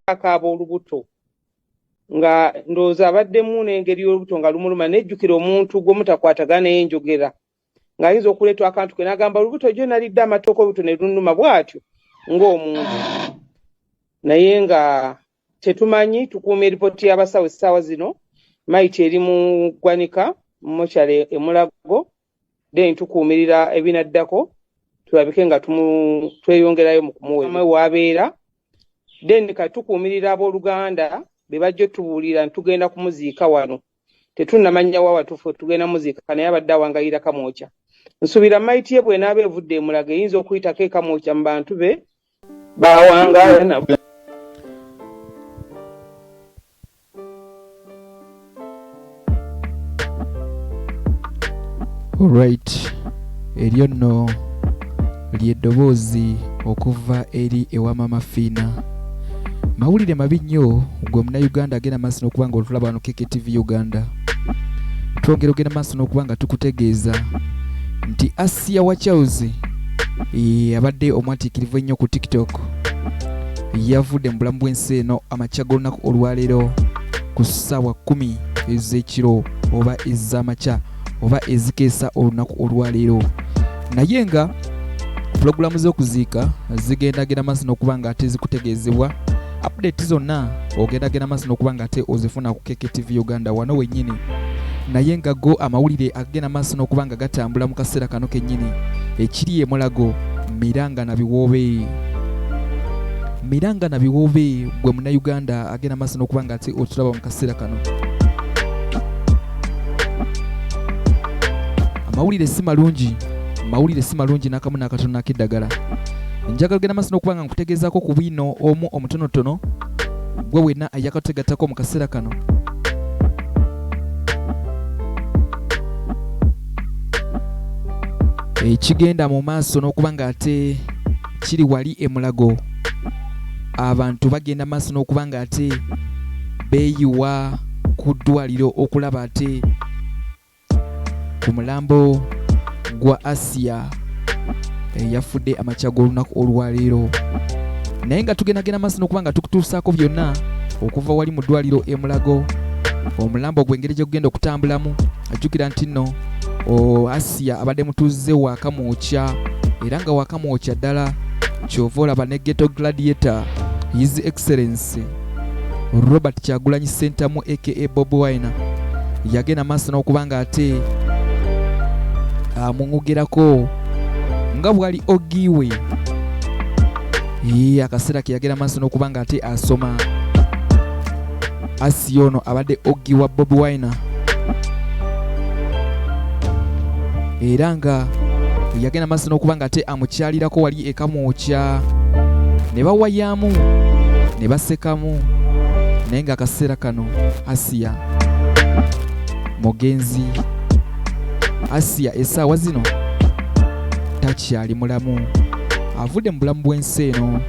Akaaba olubuto nga ndowooza abaddemu n'engeri y'olubuto nga lumuluma. Nejjukira omuntu gwe mutakwatagana naye njogera ng'ayinza okuleetwa akantu ke n'agamba olubuto gyo nalidde amatooke olubuto ne lunnuma bw'atyo ng'omuntu, naye nga tetumanyi. Tukuuma eripooti y'abasawo. Essaawa zino mayiti eri mu ggwanika mortuary e Mulago, then tukuumirira ebinaddako tulabike nga tweyongerayo mu kumuwa waabeera. Then kati tukuumirira abooluganda be bajja otubuulira nti tugenda kumuziika wano. Tetunnamanya wa watuufu tugenda muziika, naye abadde awangayira Kamwokya. Nsuubira mayiti ye bw'enaaba evudde emulaga eyinza okuyitako ekamwokya mu bantu be bawangaala nabo. Alright, eryo nno ly'eddoboozi okuva eri ewa Mama Fiina. Mawulire mabi nnyo gwe Munnayuganda agenda maaso n'okuba nga otulaba wano KKTV Uganda. Twongera ogenda maaso n'okuba nga tukutegeeza nti Asiya wa Charles abadde omwatiikirivu ennyo ku TikTok yavudde mu bulamu bw'ensi eno amakya g'olunaku olwaleero ku ssaawa 10 ez'ekiro oba ez'amakya oba ezikeesa olunaku olwaleero, naye nga pulogulaamu z'okuziika zigendagenda maaso n'okuba nga ate zikutegeezebwa. Update zonna ogendagenda maaso n'okuba nga ate ozifuna ku KKTV Uganda wano wennyini. Naye nga go amawulire agagenda maaso n'okuba nga gatambula mu kaseera kano kennyini ekiri emulago miranga na biwoobe, miranga na biwoobe. Gwe Munnayuganda agenda maaso n'okuba nga ate otulaba mu kaseera kano, amawulire si malungi, mawulire si malungi n'akamu n'akatono n'akeddagala. Njagala ogenda maaso n'okuba nga nkutegeezaako ku bwino omu omutonotono gwe wenna ayakatutegattako mu kaseera kano. Ekigenda mu maaso n'okuba nga ate kiri wali emulago, abantu bagenda maaso n'okuba nga ate beeyiwa ku ddwaliro okulaba ate ku mulambo gwa Asiya eyafudde amakya g'olunaku olwaleero. Naye nga tugendagenda maaso n'okuba nga tukutuusaako byonna okuva wali mu ddwaliro e Mulago, omulambo gwe engeri gye gugenda okutambulamu. Ajjukira nti nno Asiya abadde mutuuze wa Kamwokya, era nga wa Kamwokya ddala. Kyova olaba ne Ghetto Gladiator His Excellence Robert Kyagulanyi Ssentamu aka Bobi Wine yagenda maaso n'okuba nga ate amwogerako nga bwali ogiwe akaseera ke yagenda maaso n'okuba nga ate asoma. Asiya ono abadde ogi wa Bobi Wine, era nga yagenda maaso n'okuba nga ate amukyalirako wali ekamwokya ne bawayaamu ne basekamu. Naye nga akaseera kano Asiya mugenzi, Asiya essaawa zino takyali mulamu, avudde mu bulamu bw'ensi eno.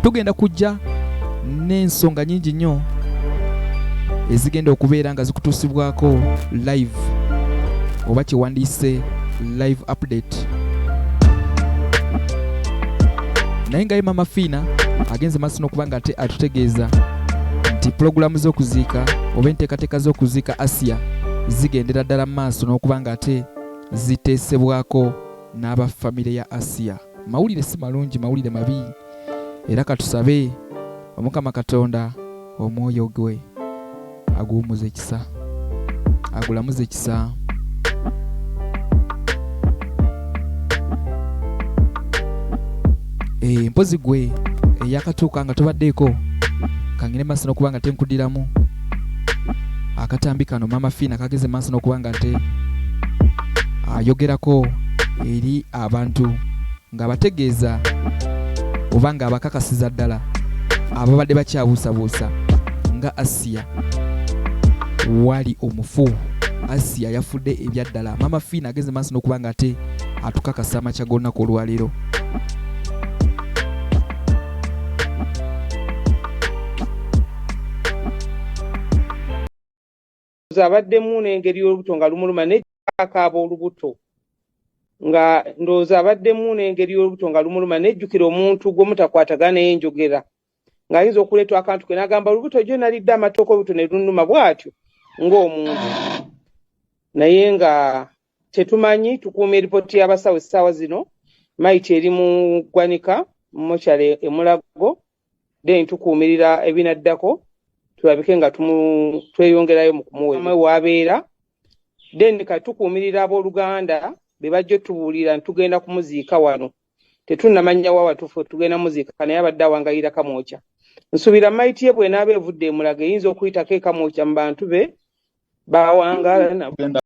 Tugenda kujja n'ensonga nyingi nnyo ezigenda okubeera nga zikutuusibwako live oba kyewandiise live update. Naye nga ye Mama Fiina agenze maaso n'okuba nga ate atutegeeza nti pulogulaamu z'okuziika oba enteekateeka z'okuziika Asiya zigendera ddala mu maaso n'okuba nga ate ziteesebwako n'aba famire ya Asiya. Mawulire si malungi, mawulire mabi, era katusabe Omukama Katonda omwoyo gwe aguwumuze ekisa, agulamuze ekisa. Mpozi gwe eyakatuuka nga tobaddeeko, kangende maaso n'okuba nga tenkudiramu akatambi kano. Mama Fiina kageze maaso n'okuba nga nte ayogerako eri abantu ng'abategeeza oba ng'abakakasiza ddala ababadde bakyabuusabuusa nga Asiya wali omufu. Asiya yafudde ebyaddala. Mama Fiina ageze maaso n'okuba nga ate atukakasa amakya g'olunaku olwaleero. Abaddemu n'engeri y'olubuto nga lumuluma ne akaaba olubuto nga ndowooza abaddemu n'engeri y'olubuto nga lumuluma. Nejjukira omuntu gwe mutakwatagana naye njogera. Ng'ayinza okuleetwa akantu ke n'agamba, "Olubuto gyo nalidde amatooka, olubuto ne lunnuma," bw'atyo ng'omuntu. Naye nga tetumanyi, tukuuma eripooti y'abasawo. Essaawa zino mayiti eri mu ggwanika mortuary e Mulago, then tukuumirira ebinaddako tulabike nga tweyongerayo mu kumuwa waabeera. Then kati tukuumirira abooluganda be bajja otubuulira nti tugenda kumuziika wano. Tetunnamanya wa watuufu tugenda muziika, naye abadde awangayira Kamwokya. Nsuubira mayiti ye bw'enaaba evudde e Mulago eyinza okuyitako e Kamwokya mu bantu be bawangaala nabo.